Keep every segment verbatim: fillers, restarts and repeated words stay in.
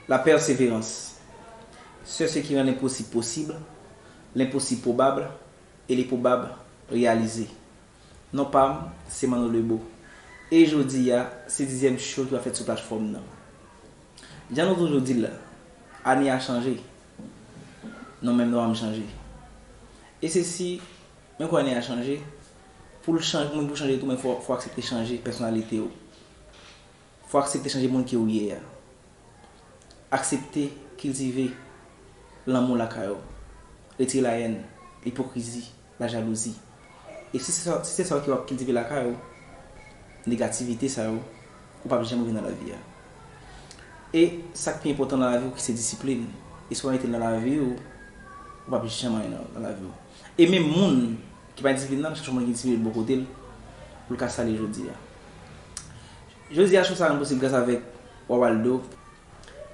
La persévérance, c'est ce qui rend l'impossible possible, l'impossible probable et l'improbable réalisé. Non pa m, se Manno Lebeau. E jodi a, se dizyèm show ki va fèt sou platfòm nan. Jan nou toujou di l la, ane a chanje. Nou menm nou pa janm chanje. E se si, menm kwè ane a chanje, pou l chanje, pou moun pou chanje tou, men fò, fò aksepte chanje pèsonalite w. Fò aksepte chanje moun ke w ye a. Aksepte kiltive lanmou lakay ou. Retire layèn, ipokrizi, lajalouzi. E si se sa, si se sa ki w ap kiltive lakay ou, negativite sa yo, ou p ap janm rive nan lavi a. E sa k pi enpòtan nan lavi w ki se disiplin. E si w pa mete l nan lavi w, ou p ap janm anyen nan, nan lavi w. E menm moun ki pa gen disiplin nan, chache yon moun ki gen disiplin bò kote l, pou l ka sali jodi a. Jodi a, show sa rann posib gras avèk Wawaldo,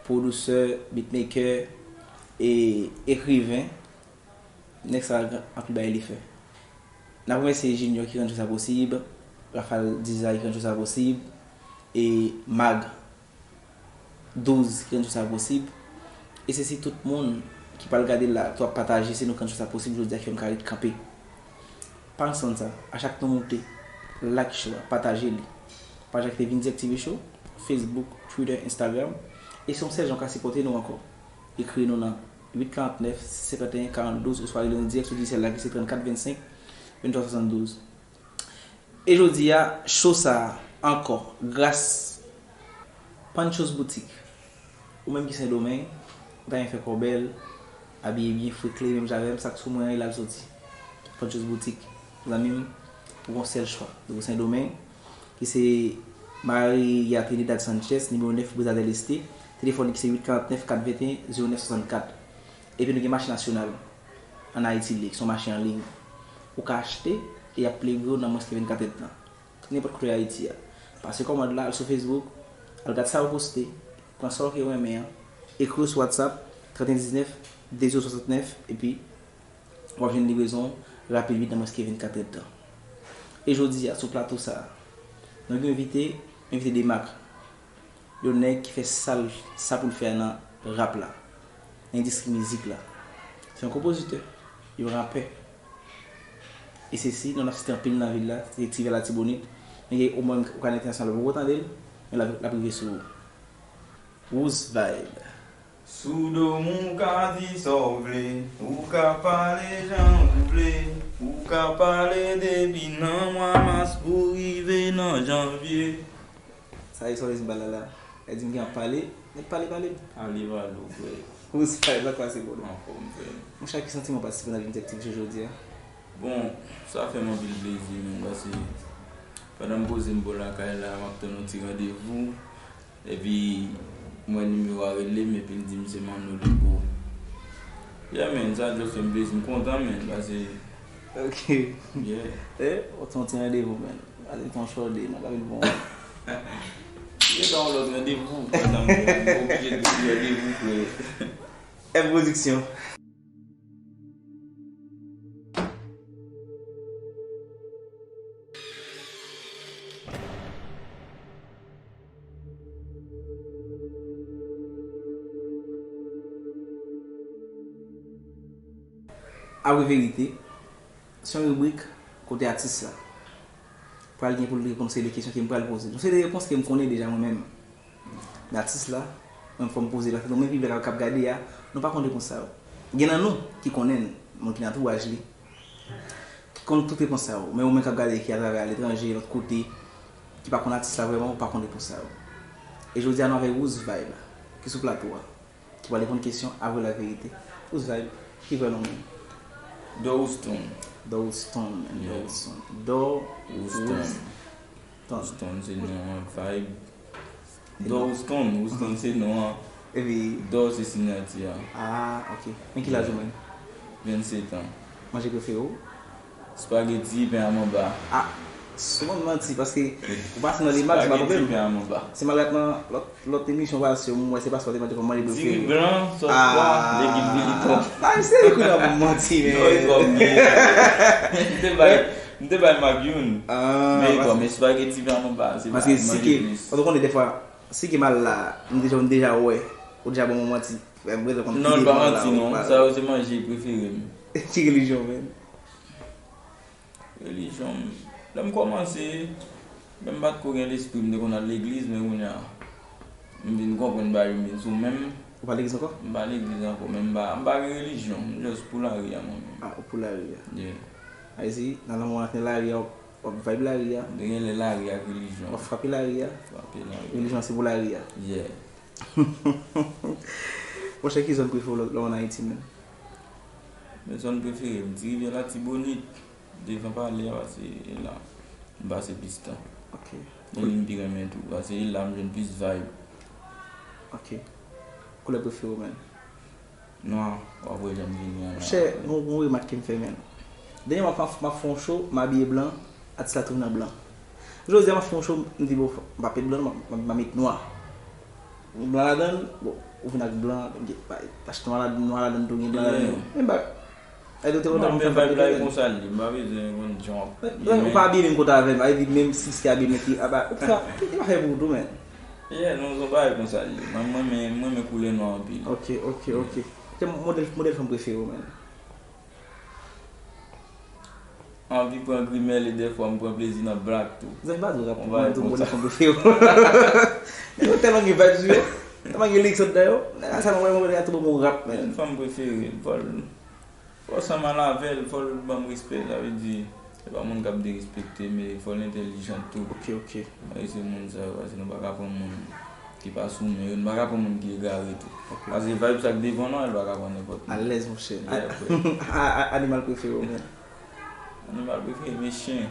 pwodisè, beatmaker, e ekriven. Nèg sa anpil bagay li fè. N ap remèsye Junior ki rann show sa posib, Rafal Dizay ki rann show sa posib, e Mag douz ki rann show sa posib. E se si tout moun ki pral gade la, tou ap pataje, se nou ki rann show sa posib jodi a ki fè m ka ret kanpe. Pa rann sa, a chak nou moute, like show a, pataje li. Paj la ki te vin Dirèk T V Show, Facebook, Twitter, Instagram. E se yon sèl jan w ka sipòte nou ankò. Ekri nou nan uit karant nèf, sis senkanteyen, karant douz, oswa rele nou dirèk sou dijisyèl la ki se trannkat vennsenk, venntwa swasanndouz. E jodi a, show sa a, ankò, gras Pancho's Boutique. Ou menm ki Sendomeng, ou ta renmen fè kò bèl, abiye byen, frekle, menm jan avè m, sa k sou mwen an, e la l soti. Pancho's Boutique, zanmi m, ou gon sèl chwa. Depi w Sendomeng, ki se Maria Trinidad Sanchez, nimewo nèf, Brisade del Este. Telefòn li ki se uit karant nèf, kat venteyen, zewo nèf swasannkat. Epi nou gen mache nasyonal, ann Ayiti li, ki se yon mache an liy. Ou ka achte, e y ap livre w nan mwens ke vennkat èdtan. Nenpòt kote Ayiti a. Pase kòmand la, al sou Facebook, al gad sa yo poste, pran sa w ke w renmen an, ekri yo sou WhatsApp, trannteyen diznèf, de zewo swasantnèf, epi w ap jwenn livrezon rapid vit nan mwens ke vennkat èdtan. E jodi a, sou plato sa a, nou gen envite, envite de mak. Yon nèg ki fè sa l, sa pou l fè nan rap la, nan endistri mizik la. Se yon konpozitè, yon rapè. E se si, nou n ap site anpil nan vil la, se Ti Vè Latibonit. Men gen omwen ou ka entènasyonal, ou poko tande l, men l ap, l ap rive sou ou. Who's Vibe. Sou do m ou ka di sa w vle, ou ka pale jan ou vle, ou ka pale depi nan mwa mas pou rive nan janvye. Sa e sòti m pale la. Lè di m gen ap pale, nèg pale pale m. Pale pale w frè. Ou se pale bak pase bon. Anfòm frè. Monchè, ki santiman w patisipe nan vin Dirèk T V Show jodi a? Bon, sa fè m anpil plezi menm, paske pandan m poze m bò lakay la, m ap tann yon ti randevou. Epi m wè nimewo a rele m, epi l di m se Manno Lebeau. Yeah man, sa just fè m plezi, m kontan man, paske Ok. Yeah. Eh, ou t yon ti randevou, man. Gade ton chòde, nan gade l bon. Yo ta yon lòt randevou. Pandan m oblije di randevou, frè. M Production. Apre verite, se yon ribrik kote atis la pral gen pou l reponn seri de kesyon ke m pral poze l. Yon seri de repons ke m konnen deja mwen menm. Men atis la, mwen fò m poze l, paske nou menm piblik k ap gade a, nou pa konn repons sa yo. Gen nan nou ki konnen l, moun ki nan antouraj li, ki konn tout repons sa yo. Men ou menm k ap gade ki atravè aletranje, lòt kote, ki pa konn atis la vrèman, ou pa konn repons sa yo. E jodi a nou avèk Who's Vibe, ki sou plato a. Ki pral reponn kesyon apre la verite. Who's Vibe, ki vrè non w menm? Dor Houston. Dor Houston, man. Yeah. Dor Houston. Dor Houston. Houston. Houston se non an, Vibe. Dor Houston, Houston se non an. Epi Dor se siyati a. Ah, ok. Men ki laj ou menm? Vennsetan. Manje prefere w? Spaghetti, pen a manba. Ah, sou konn manti, paske ou pase nan limag, se pa pwoblèm. Spaghetti, pen a manba. Se malgrat nan lòt, lòt emisyon pase, mwen wè se pa sa w te mande pou manje prefere. Diri blan, sòs pwa, legim militon. Ah, se li kounye a pou m manti, men. Non, e twò byen. M te bay, m te bay Mag youn. Ah, men e twò, men spaghetti, pen a manba, se pa manje plis. Paske si ke, ou konnen defwa, si ke m al la, m deja, m deja wè. Ou deja ban mwen manti. Fè m rele konn ki deliman la ou pale. Non, l pa manti non. Sa yo se manje prefere m. Ki relijyon w, menn? Relijyon m. Lè m kòmanse, lè m pa t ko gen lespri, m te konn al legliz, men kounye a, m vin konprann bagay yo, m vin sou men m. Ou pa legliz ankò? M pa legliz ankò, men m pa, m pa gen relijyon. M just pou lari a mwen menm. Ah, ou pou lari a. Yeah. Ayiti, nan lanmou an ak nan lari a, w ap vibe lari a. Genlè lari ak relijyon. W ap frape lari a. Frape lari a. Relijyon se pou lari a. Yeah. Monchè, ki zòn prefere w lè w ann Ayiti menm? Men zòn prefere m, Ti Rivyè Latibonit, devan palè a, pase e la m pase plis tan. Ok. E li m pi renmen tou, pase e la m jwenn plis vibe. Ok. Koulè prefere w menm? Nwa, w ap wè jan m vini an la. Monchè, gon, gon remak ke m fè, menn. Dènyèman, m ap, m ap fè yon show, m abiye blan, atis la tou nan blan. Jodi a, m ap fè yon show, m di, bon, m pa met blan, m ap, m ap met nwa. Blan ladan l, bon, ou vin ak blan, gen, pa, tache nwa la, nwa ladan l tou, gen blan ladan l. Yeah. Men ba, e, ou te kontan pou m fè m pa met blan. Non, men vibe la e konsa l ye, m pa bezwen konn jan w ap. Ou pa abiye menm kote avè m, sa vle di, menm si se te abiye menm ki, a ba, ou pa, li pa fè pou ou tou, menn. Yeah, non, se yon bagay konsa l ye. Mwen, mwen renmen, mwen renmen koulè nwa anpil. Ok, ok, ok. Se modèl, modèl fanm prefere w, menn? Anvi pran grimèl e dèfwa m pran plezi nan blak tou. Zanmi, pa di w rap, mwen menm tou, modèl fanm prefere w. Nèg yo tèlman gen vibe sou yo, tèlman gen lyrics anndan yo. Nèg la sa mwen, mwen, mwen, tou bon rap, menn. Fanm prefere m, fò l Fò w sanm al avè l, fò l ban m respè, sa vle di, se pa moun k ap derespekte, men fò l entèlijan tou. Ok, ok. Mwen se moun sa yo, paske nou pa ka pran moun ki pa sou men yo, nou pa ka pran moun ki egare tou. Ok. Paske vibe sa k devan nou an, nou pa ka pran nenpòt moun. Alèz, monchè. Yeah, frè. A, a, a, animal prefere w menm? Animal prefere m, se chen.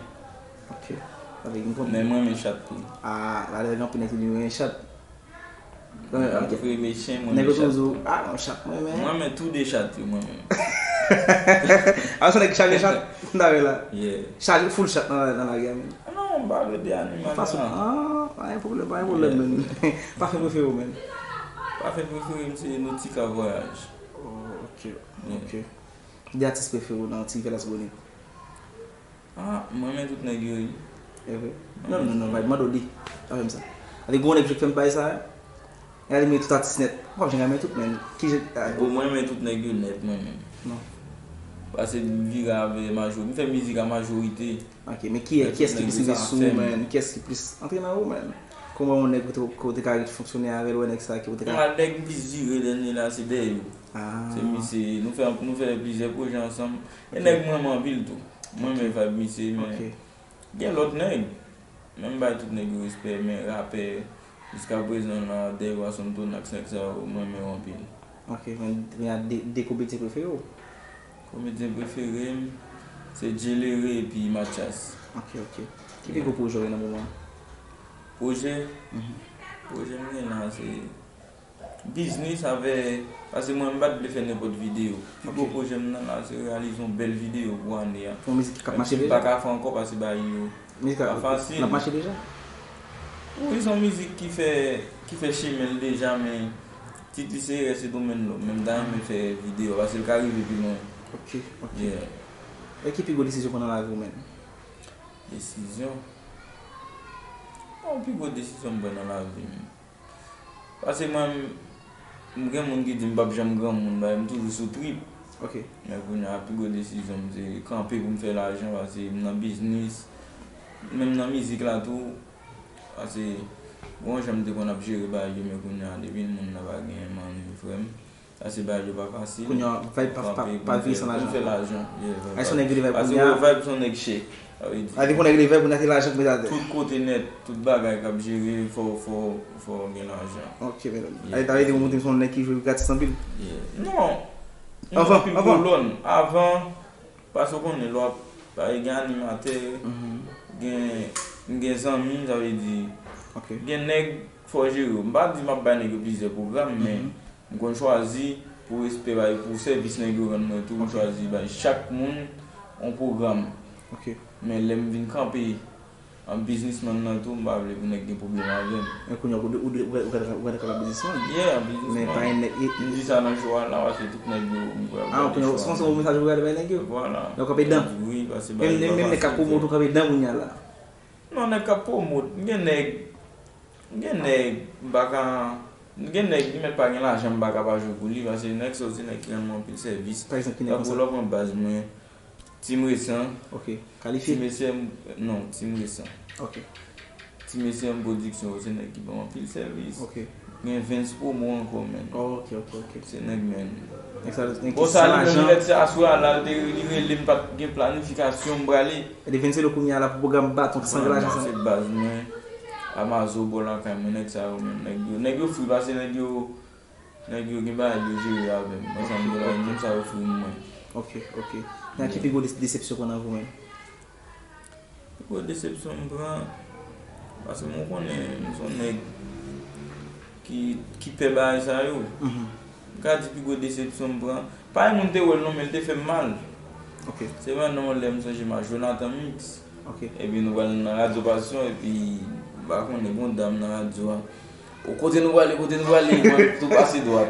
Ok. Sa vle di m konn. Men mwen renmen chat tou. Ah, la, gen anpil nèg ki di yo renmen chat. Mwen, mwen prefere men chen, mwen renmen chat tou. Nèg yo toujou, ah, non, chat, mwen renmen. Mwen renmen tou de chat yo, mwen menm. Ah, se nèg ki chaje chat, m ta wè la. Yeah. Chaje full chat nan, nan lari a, menm. Ah non, m pa vle de animal la. Fason, ah, pa gen pwoblèm, pa gen pwoblèm, menm. Pafen prefere w, menm? Pafen prefere m, se Nautica Voyage. Oh, ok, ok. De atis prefere w nan Ti Rivyè Latibonit? Ah, mwen renmen tout nèg yo, wi. E vre? Non, non, non, vibe, mande w li. Pa fè m sa. Gade, gon nèg ki fè m bay sa. Gade, men tout atis nèt. Ou pa janm renmen tout, men ki jan, ah. Bon, mwen renmen tout nèg yo nèt, mwen menm. Non. Paske m vire avè majorite. M fè mizik a majorite. Ok, men ki, kiyès ki plis rive sou ou, men? Kiyès ki plis antre nan ou, men? Kòman yon nèg kote, kote ka fonksyone avè l, wè nèg sa ki kote ka. Nèg m plis vire dènye la, se Dèyou. Ah. Se misye, nou fè, nou fè plizyè pwojè ansanm. E nèg mwen renmen anpil tou. Mwen renmen vibe misye, men gen lòt nèg. Men m bay tout nèg yo respè, men rapè, jiskaprezan la, Dèyou, Asonm, Tonak, nèg sa yo, mwen renmen yo anpil. Ok, men gen de, de komedyen prefere w? Komedyen prefere m, se Djelere epi Mathias. Ok, ok. Ki pi gwo pwojè w gen nan moman an? Pwojè? Mhm. Pwojè m gen la, se Biznis avè, paske mwen, m pa t vle fè nenpòt videyo. Pi gwo pwojè m nan la, se reyalize yon bèl videyo pou ane a. Yon mizik k ap mache deja? Menm si m pa ka fè ankò, paske bagay yo pa fasil. Mizik la, l ap mache deja? Wi, se yon mizik ki fè, ki fè chemen l deja, men tit li se Reste Domèn Lòm, men m ta renmen fè videyo a, paske l ka rive pi lwen. Ok, ok. Yeah. E ki pi gwo desizyon w pran nan lavi w menm? Desizyon? Bon, pi gwo desizyon m pran nan lavi m. Paske mwen, m, m gen moun ki di m p ap janm granmoun, bagay, m toujou sou trip. Ok. Men kounye a, pi gwo desizyon m se kanpe pou m fè lajan, paske m nan biznis, menm nan mizik la tou, paske gon jan m te konn ap jere bagay yo, men kounye a, depi moun nan pa gen manniv, frè m, Paske bagay yo pa fasil. Kounye a, vibe pa, pa, pa vire san lajan. Pou n fè lajan. Yeah, vibe. Ayisyen nèg vire vibe kounye a. Paske vibe se yon nèg chè. Sa vle di, pou nèg vire vibe, kounye a se lajan k mete atè. Tout kote nèt, tout bagay k ap jere, fò, fò, fò gen lajan. Ok, men. Yeah. Sa vle di, ou montre se yon nèg ki jwe gratis anpil. Yeah. Non. Anvan, anvan. Anpil kolòn. Avan, paske w konnen, lè w ap, pa gen animatè, gen, gen zanmi, sa vle di, gen nèg, fò jere yo. M pa di m ap bay nèg yo plizyè pwogram, men M konn chwazi pou respè bay, pou sèvis nèg yo rann mwen tou, m chwazi bay chak moun yon pwogram. Ok. Men lè m vin kanpe an biznismann nan tou, m pa vle pou nèg gen pwoblèm avè m. Men kounye a, ou, ou, ou, ou, ou, ou kapab biznismann? Yeah, an biznismann. Men pa gen nèg, e, m di sa nan show a la, paske tout nèg yo, m kwè yo. Ah, kounye a, se yon mesaj ou prale bay nèg yo? Vwala. Donk, kanpe dan. Wi, paske bagay yo pa fasil. Menm, menm nèg k ap pwomot ou kanpe dan kounye a la. Non, nèg k ap pwomot, m gen nèg, M gen nèg, m pa ka, Gen nèg, li mèt pa gen lajan, m pa ka pa jwe pou li, paske nèg sa yo se nèg ki rann mwen anpil sèvis. Pa egzanp, ki nèg konsa? Tankou lè w pran baz mwen, Tim Resan. Ok. Kalifye? Ti mesye, m- non, Tim Resan. Ok. Ti mesye M Pwodiksyon, se nèg ki ban m anpil sèvis. Ok. Gen Vens Promo ankò, men. Oh, ok, ok, ok. Se nèg, men. Nèg sa, nèg ki Bon, sa, san li menm, lajan. Nèg sa, aswè a la, li te- li rele m, pa t gen planifikasyon, m prale. E de Vens se le kounye a la pou pwogram baton, san Bon, lajan, san se baz mwen. Amazo, bò lakay mwen, nèg sa yo, men. Nèg yo, nèg yo fri, paske nèg yo, nèg yo gen bagay yo jere avè m. Mwen, sa m Ok, gen la, ok. Menm sa yo fri mwen. Ok, ok. Nan ki Yeah. pi gwo de- desepsyon w pran nan vi w menm? Pi gwo desepsyon m pran, paske mwen konnen m se yon nèg ki, ki pè bagay sa yo. Mhm. M ka di pi gwo desepsyon m pran, pa yon moun te wè l non, men l te fè m mal. Ok. Se pandan yon lè m sonje m a Jonathan Mix. Ok. Epi nou pral nan Radyo Pasyon, epi m pa konnen, gen yon dam nan radyo a. O, kote nou prale, kote nou prale, mwen tou pase dwat.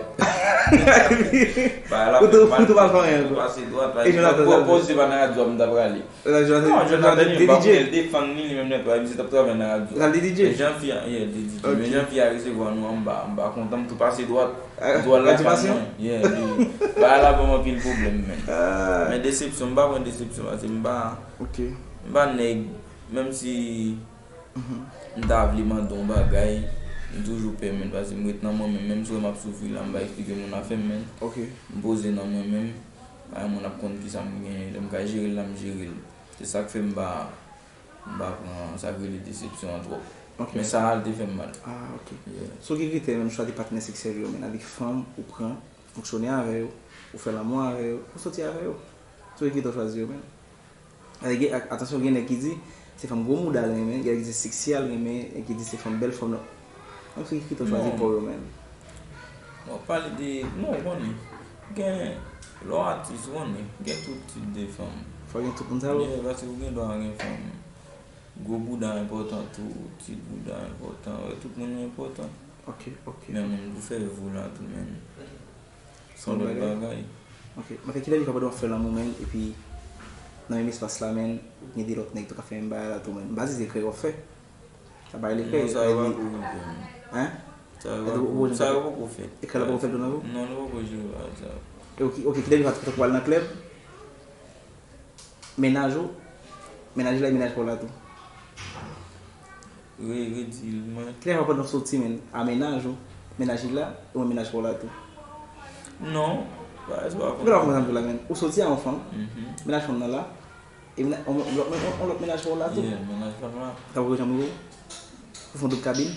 Ba la Ou tou- fè mal, ou tou pa fè anyen, tou bro. Pase dwat, pa E Jonathan, egzanp, Jonathan. Pòz se pa nan radyo a m ta prale. Jonathan, Non, Jonathan, Jonathan li, li m pa D J. Konnen, l defann li, li menm nèt, misye t ap travay nan radyo. Sa l te D J? Men jan fi a, yeah, li te D J. Ok. Men jan fi a resevwa nou anba, m pa kontan, m tou pase dwat. Ah, Dwat la Radyo kay Pasyon? Mwen. Yeah, li, ba la ban m anpil pwoblèm, men. Ah. Men desepsyon, m pa pran desepsyon, paske m pa, Ok. m pa nèg, menm si Mhm. M ta vle mande yon bagay, m toujou pè, men, paske m ret nan mwen menm, menm si w wè m ap soufri la, m pa eksplike moun afè m, men. Ok. M poze nan mwen menm, pa gen moun ap konn kisa m genyen, lè m ka jere l la, m jere l. Se sa k fè m pa, m pa pran sa k rele desepsyon an twòp. Ok. Men sa a, l te fè m mal. Ah, ok. Yeah. Sou ki kritè menm chwazi patnè seksyèl yo, men, avèk fanm ou pran, fonksyone avè yo, ou fè lanmou avè yo, ou soti avè yo? Sou ki kritè w chwazi yo menm? Alè, gen, a- atansyon, gen nèg ki di se fanm gwo mouda l renmen, gen nèg ki di se seksi a l renmen, gen ki di se fanm bèl fòm nan. Donk, se ki kritè w chwazi Non. pa w yo menm? Bon, pale de, non, w konnen. Gen, lè w atis, w konnen. Gen tout tip de fanm. Fò gen tout moun sa yo? Yeah, paske ou gen dwa gen fanm gwo bouda enpòtan tou, ti bouda enpòtan. Wè, tout moun enpòtan. Ok, ok. Men moun pou fè vou la tou, men. Se yon lòt bagay. Ok. Mwen fè kilè li kapab wè w fè lanmou, men, epi nan menm espas la, men, gen de lòt nèg tou ka fè menm bagay la tou, men. M pa di se krèy w ap fè. Sa pa rele krèy, Non, sa yo men pa li ko rive m. Hein? Sa yo Eske pa ou ko, janm sa fè? Yo pa ko fèt. E krèy la pa ko fèt tou nan vi w? Non, nou pa ko jere bagay sa yo. E ok, ok, kilè li pa t ko al nan klèb? Mennaj ou, mennaj la e mennaj pa w la tou. Re, redi l, mwen. Kilè w ap pran w soti, men, a mennaj ou, mennaj li la, e mennaj pa w la tou? Non, bagay sa pa Gade kòman sa m di w la, men. Ou soti a yon fanm, Mhm. mennaj fanm nan la, e mennaj, on, on, on, on lòt mennaj pa w la tou. Yeah, mennaj pa m la. Sa poko janm rive w? Ou fè yon doub kabin?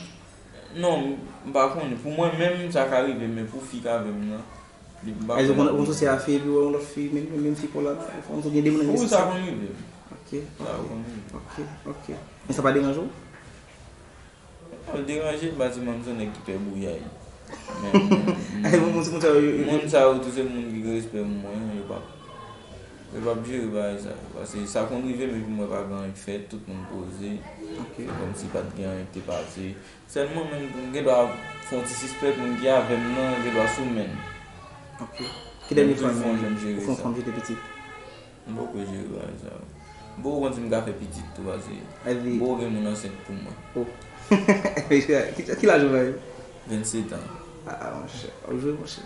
Non, m pa konnen. Pou mwen menm, sa ka rive, men pou fi k avè m nan, li, m pa Ay, ou konn, ou konn soti a fi, epi w wè yon lòt fi, menm, menm fi pa w la, ou konn gen de moun nan Wi, sa konn rive. Ok, Sa ok, konn rive. ok, ok. Men sa pa deranje w? Non, l deranje m, paske mwen, m se yon nèg ki pè bouyay. Men, Ay, moun, moun, moun sa yo, yo, yo, moun sa yo tou se moun ki gen respè pou mwen, yo p ap, yo p ap jere bagay sa yo. Paske sa konn rive, men pou mwen, pa gen anyen k fèt, tout moun poze. Ok. Se kòmsi pa t gen anyen ki te pase. Sèlman, men, m gen dwa fè yon ti sispèk, moun ki avè m nan, gen dwa sou men m. Ok. Ki dènye fwa, men, ou fè yon fanm jete pitit? M poko jere bagay sa yo. M poko konn si m ka fè pitit tou, paske m poko gen moun ansent pou mwen. Oh. Ki, ki laj ou genyen? Vennset an. Ah, ah, monchè. W ap jwe, monchè.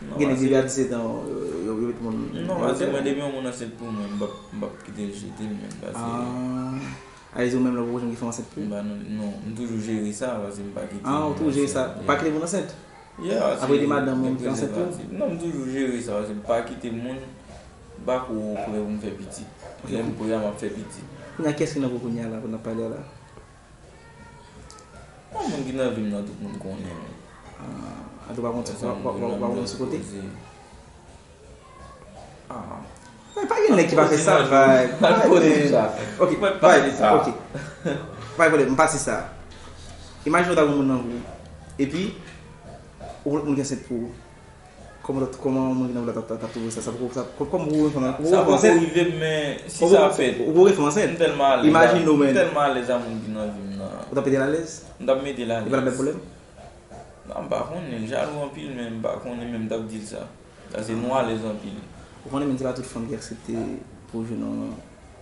Non, Gen nèg ki paske rive a disèt an, yo, yo, yo met moun Non, paske mwen, depi yon moun ansent pou mwen, m p ap, m p ap kite l jete l, men, paske Ah. A, vle di ou menm la, ou poko janm gen fanm ansent pou ou? M pa nan, non, m toujou jere sa, paske m pa kite Ah, ou toujou jere sa. Ou pa kite moun ansent? Yeah, Apre de madanm ou ki ansent tou? Non, m toujou jere sa, paske m pa kite moun, m pa ko prè pou m fè pitit. Lè m prè a, m ap fè pitit. Kounye a, kiyès ki nan vo kounye a la, pou n ap pale a la? Bon, moun ki nan vi m nan, tout moun konnen. Ah, a tou pa konn, Pèsonn pa, pa, moun pa, nan pa vi konn m sou kote? Poze. Ah. Men pa gen nèg ki pa fè sa, bay. Pa koze sa. Ok, Mwen pa bay, de sa. Ok. Pa gen pwoblèm, m pase sa. Imajine w ta gen yon moun nan vi w. Epi, ou lòt moun ki ansent pou ou. Kòman lòt, kòman moun ki nan vi w la t ap, t ap, t ap twouve sa? Sa poko, sa, kò-, kòman ou gen fanm, ou Sa gen fanm poko ansent? rive m, men si Ou sa poko, fèt, ou poko gen fanm ansent? M tèlman alèz Imajine w, avè, m men. Tèlman alèz a moun ki nan vi m nan. Ou t ap mete l alèz? M t ap mete l alèz. E pa t ap bay pwoblèm? Non, m pa konnen. Jalou anpil, men m pa konnen, men m t ap di l sa. Paske nou alèz anpil. Ou konnen, men se pa tout fanm ki aksepte pou jwenn yon,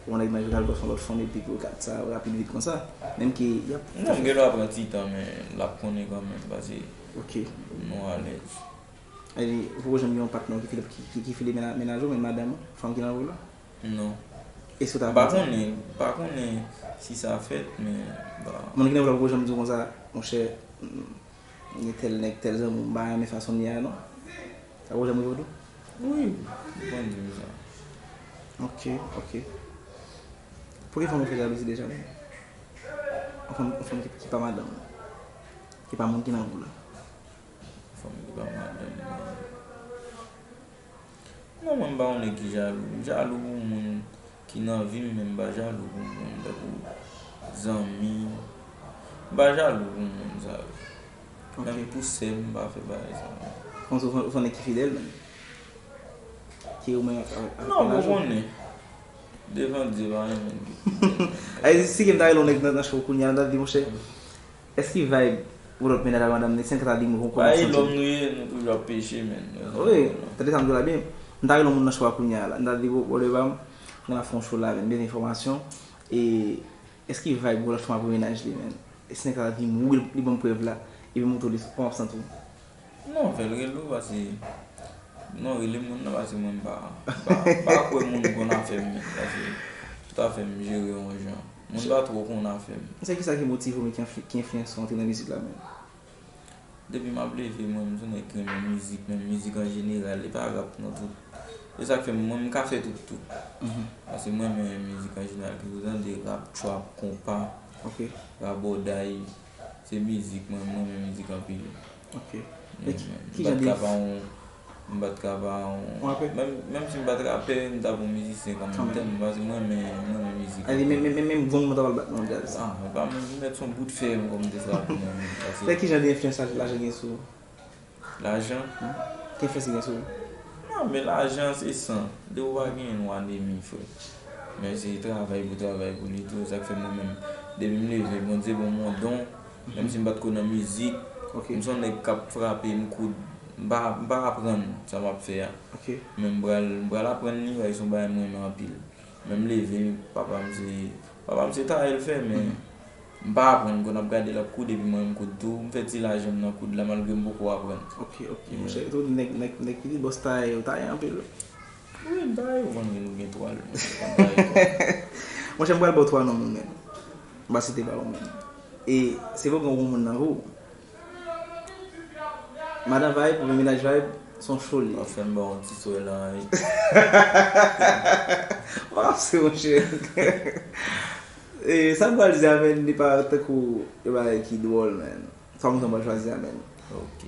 Yon nèg nan joural bòs yon lòt fanm epi pou kat sa rapid vit konsa. Menm ke y ap Non, m gen dwa pran ti tan, men l ap konnen kanmenm, paske Ok. nou alèz. Epi, ou poko janm gen yon patnè ki file, ki, ki, ki file mena-, menaj ou, men madanm ou, fanm ki nan vi w la? Non. Èske w ta M pa konnen, m pa konnen si sa fèt, men, ba, Moun ki nan vi w la poko janm di w konsa, monchè, mm, gen tèl nèg, tèl zanmi, m pa renmen fason l ye a, non? Sa poko janm rive w tou? Wi, li konn di m sa. Ok, ok. Pou ki fanm ou fè jalouzi deja, menm? Yon fanm, yon fanm ki, ki pa madanm ou. Ki pa moun ki nan vi w la. Fanm ki pa madanm mwen. Non, mwen, m pa yon nèg ki jalou. M jalou pou moun ki nan vi m, men m pa jalou pou moun tankou zanmi. M pa jalou pou moun sa yo. Ok. Menm pou sè m, m pa fè bagay sa yo. Kòmsi ou fè, ou fè nèg ki fidèl, menm? Ki ou menm ap, ap, ap Non, ou konnen. Devan Dye, pa gen moun ki fidèl, menm. Ay, si ke m ta rele yon nèg nan, nan cho kounye a, m ta di, monchè, èske vibe pou lòt mennaj ak madanm li, si n ka ta di m ou Ba, e lòm nou ye, nou toujou ap peche, men. Wi, tande sa m di w la byen. M ta rele yon moun nan cho a kounye a la. M ta di, bro, bro, le bam, mwen ap fè yon show la, men, bezwen enfòmasyon. E, èske vibe pou lòt fanm ap remennaj li, men? E si nèg sa ta di m, wi, li ban m prèv la, epi m montre w li, kòman w ap santi w? Non, fè l rele w, paske, non, rele moun nan, paske mwen, m pa, m pa, m pa kwè moun konn afè m, men, paske tout afè m jere yon jan. Moun pa twò konn afè m. Se kisa ki motive w, men ki enfli-, ki enfliyanse w antre nan mizik la menm? Depi m ap leve, mwen, m se yon nèg ki renmen mizik, menm mizik an jeneral, e pa rap non, tout. E sa k fè m, mwen, m ka fè tout, tout. Mhm. Paske mwen renmen mizik an jeneral, ke ou tande rap, trap, konpa, Ok. rabòday, se mizik, mwen, mwen renmen mizik anpil. Ok. Men, men, ki m pa t ka pa yon, m pa t ka pa yon, menm, menm si m pa t rapè, m t ap yon mizisyen kanmenm, tèlman, paske mwen renmen, mwen renmen mizik. Menm, menm, menm, menm gong mwen ta pral bat nan djaz. Ah, mwen pa menm, mwen mèt se yon bout fè m kòm m te frape mwen menm, paske Fè ki jan de enfliyans lajan gen sou ou? Lajan? Hmm? Ki enfliyans li gen sou ou? Non, men lajan se san. Depi w pa genyen, nou anemi, frè. Men se travay pou travay pou li tou. Sa k fè mwen menm, depi m leve, Bondye ban m yon don. Menm si m pa t ko nan mizik, Ok. m se yon nèg k ap frape, m koud. M pa, m pa aprann sa m ap fè a. Ok. Men m pral, m pral aprann li, paske se yon bagay mwen renmen anpil. Men m leve, papa m se, papa m se tayè l fè, men Mhm. m pa aprann, m konn ap gade l ap koud, epi mwen menm m koud tou. M fè ti lajan m nan koud la, malgre m poko aprann. Ok, ok, Yeah. monchè. Tou nèg, nèg, nèg ki di bòs tayè, yo tayè anpil. Wi, m tayè, ou konn gen, ou gen twal, monchè, ou konn tayè twal. Monchè, m pral ba w twa non moun menm. M pa site ba ou menm. E se vre gen yon moun nan vi w. Madan Vibe, oubyen mennaj Vibe, se yon cho li ye. W ap fè m ba w yon ti swè la, wi. W ap se monchè. E, sa m pral di a, menm, li pa tankou yon bagay ki dwòl, menm. Twa moun sa m pral chwazi a, menm. Ok.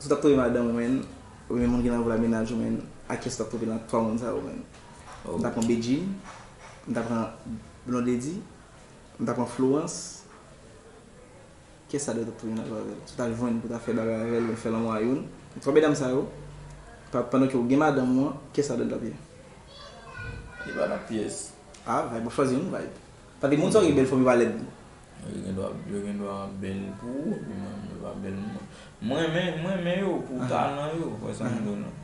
Si w t ap twonpe madanm ou, menm, oubyen moun ki nan vi w la, mennaj ou, menm, a kiyès w t ap twonpe nan twa moun sa yo, menm? Oh. M ta pran Bedjine, m ta pran Blondedy, m ta pran Florence, Kiyès sa dwe t ap tounen avè l? Si w ta jwenn pou w ta fè bagay avè l, oubyen fè lanmou a youn. Twa medam sa yo, pa-, pandan ke w gen madanm ou an, kiyès sa dwe t ap ye? Li pa nan pyès. Ah, Vibe, w ap chwazi youn, Vibe. Paske moun sa yo gen bèl fòm, yo pa lèd. Yo gen dwa, yo gen dwa bèl pou ou, epi mwen, yo pa bèl pou mwen. Mwen renmen, mwen renmen yo pou Aha. talan yo, w wè sa m Aha. di w lan.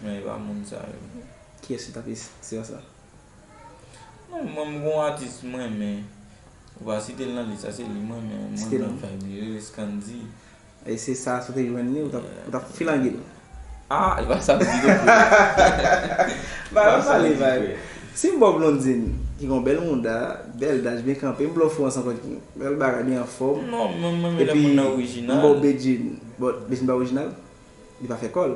Men e pa moun sa yo. Kiyès ki t ap ye se sa? Non, mwen, m gon atis mwen renmen. Ou pa site l nan lis la, se li mwen renmen. Mwen Site l renmen non. Vibe, li rele Scandy. E se sa, si w te jwenn li, ou t ap, ou t ap filange l. Ah, e pa sa m di non, frè. Ba, Pa sa m pale, di, Vibe. frè. Si m ba w Blondine, ki gon bèl mouda, bèl daj, byen kanpe, m ba w Florence ankò, ki bèl bagay, byen anfòm. Non, mwen, mwen renmen lè Epi, moun nan orijinal. M ba w Bedjine. Bon, Bedjine pa orijinal? Li pa fè kò l.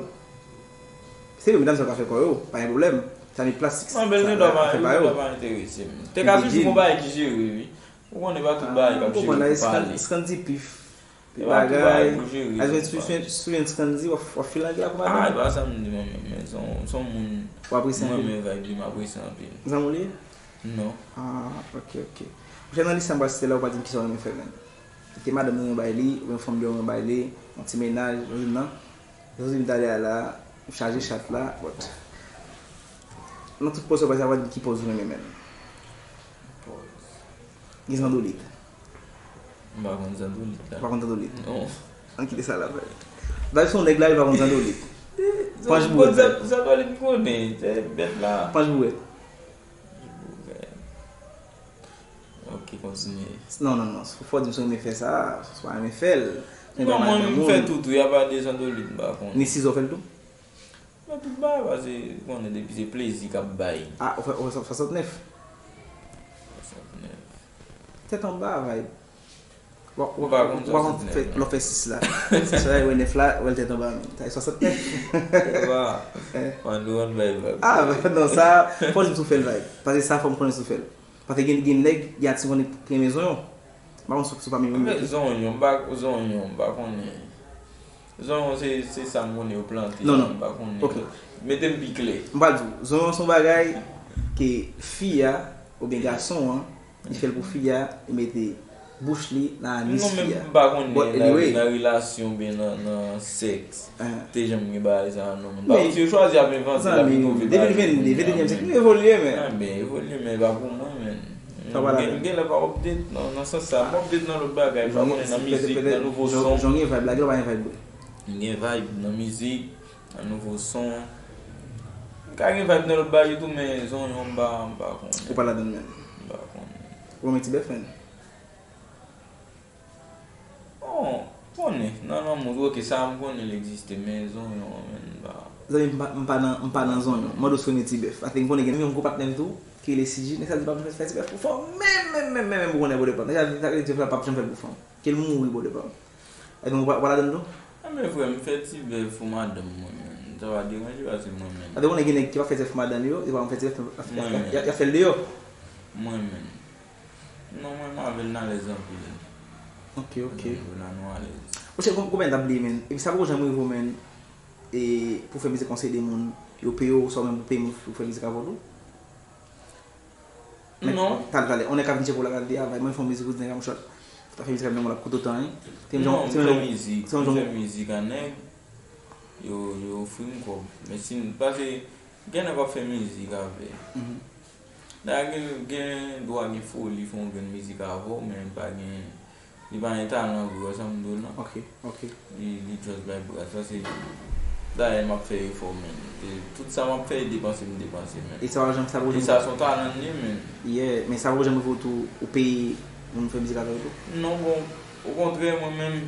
Se vre, medam sa yo ka fè kò yo, pa gen pwoblèm. Sa met plastik, Non, men l sa, gen dwa pa, fè l pa gen yo. dwa pa enterese m. Te ka Epi toujou Jim. gon bagay ki jere, wi. Ou konnen pa tout bagay k ap jere pou pale. Scandy pif. E pa tout bagay pou jere, Scandy pif. Sou, sou, sou Scandy, w ap, w ap filange la pou madanm. Ah, e pa sa m di mwen menm, men se yon, se yon moun. W apresye anpil. Mwen renmen vibe li, m apresye anpil. Zanmi w li ye? Non. Ah, ok, ok. Monchè, nan lis sa m pral site la, ou pa di m kisa w renmen fè, menm. Kite madanm ou yon bay li, oubyen fanm de ou yon bay li, yon ti mennaj, ou di m nan. Jodi m t ale a la, m chaje chat la, but. Nan tout pòz ou pase, ou pa di m ki pòz ou renmen, menm. Pòz. Gen zandolit. M pa konn zandolit la. Ou pa konn zandolit? Non. Ann kite sa la, frè. Dayè se yon nèg la, li pa konn zandolit. Panch bouwèt, Zan-, Zan-, Zandolit m konnen, se bèt la. Panch bouwèt. Kontinye. Non, non, non. Fò di m si w renmen fè sa, si w pa renmen fè l. Non, mwen menm m fè tout, wi, apa de Zandolit, m pa konnen. Ni Sizo fè l tou? Mwen tout bagay, paske konnen depi se plezi k ap bay. Ah, ou fè, ou fè swasantnèf? Swasantnèf. Tèt anba, vibe. Ou pa konn swasantnèf, non. Lè w fè sis la. Sis la, wè nèf la, wè l tèt anba menm. Sa e swasantnèf. Eba. Mwen nou konn bay vag. Ah, non, sa, fò di m si w fè l, vibe. Paske sa, fò m konnen si w fè l. Paske gen, gen nèg, gen atis konnen ki renmen zonyon. M pa konn si, si w pa menm renmen tou. Zonyon, m pa, zonyon, m pa konnen. Zonyon, se, se sa m konnen yo plante, non, non, m pa konnen. Ok. Mete m pi klè. M pral di w, zonyon se yon bagay ke fi a, oubyen gason an, li fè l pou fi a, li mete bouch li nan anis fi a. Non, men m pa konnen nan, nan relasyon oubyen nan, nan sèks. Te janm gen bagay sa a, non. M pa konn si yo chwazi ap envante l, ap inove bagay. Zanmi, de mil vennde, ventenyèm syèk, nou evolye, men. Ah, ben, evolye, men e pa pou mwen, men. M gen, m gen lè pa update nan, nan sans sa. M update nan lòt bagay, m pa konnen nan mizik, nan nouvo son. Jan gen vibe la, gen lè w pa gen vibe vre. M gen vibe nan mizik, nan nouvo son. M ka gen vibe nan lòt bagay tou, men zonyon m pa, m pa konnen. Ou pa ladann menm? M pa konnen. Ou renmen ti bèf, menn? Bon, konnen, nan lanmou, ok, sa a m konnen l egziste, men zonyon an, menn, m pa. Zanmi, m pa, m pa nan, m pa nan zonyon. M mande w si w renmen ti bèf. Paske m konnen gen yon gwo patnè m tou, ki rele C G, nèg sa di pa fè, fè ti bèf pou fanm, menm, menm, menm, menm, pou konnen bò de pa m. Nèg sa di, sa vle di, ti bèf la p ap janm fè l pou fanm. Ke l mouri bò de pa m. Ebyen, ou pa, ou pa ladann tou? Anben, frè m, fè ti bèf pou madanm mwen, menn. Sa pa deranje, paske mwen menm. Sa te konnen gen nèg ki pa fè ti bèf pou madanm yo, yo pa konn fè ti bèf, y ap, y ap, y ap, y ap fè l deyò. Mwen menm. Non, mwen, m avè l, n alèz anpil. Ok, ok. Mwen, nou alèz. Monchè, kon-, konbyen n t ap bliye, menn? Epi sa poko janm rive w, menn, e pou fè mizik konseye de moun, yo peye w, oswa menm pou peye moun pou fè mizik avè w tou? Non. Talè, talè, on nèg k ap vin tcheke w la, k ap di, ah, bay mwen fè yon mizik, ou di nèg la, monchè, ta fè mizik avè mwen, l ap koute w tan, wi. Non, m fè mizik, m fè mizik a nèg, yo, yo ofri m kòb. Men si, paske gen nèg w ap fè mizik avè. Dayè gen, gen dwa gen foli fè yon grenn mizik avè w, men li pa gen, li pa gen talan vre, w wè sa m di w lan? Ok, ok. Li, li just bay bras, sa se, dayè m ap fè efò, men. E tout sa m ap fè, e depanse m depanse, men. E sa pa janm, sa poko janm. E sa se yon talan li ye, men. Yeah, men sa poko janm rive w tou, ou peye moun fè mizik avè w tou? Non, bon, okontrè, mwen menm,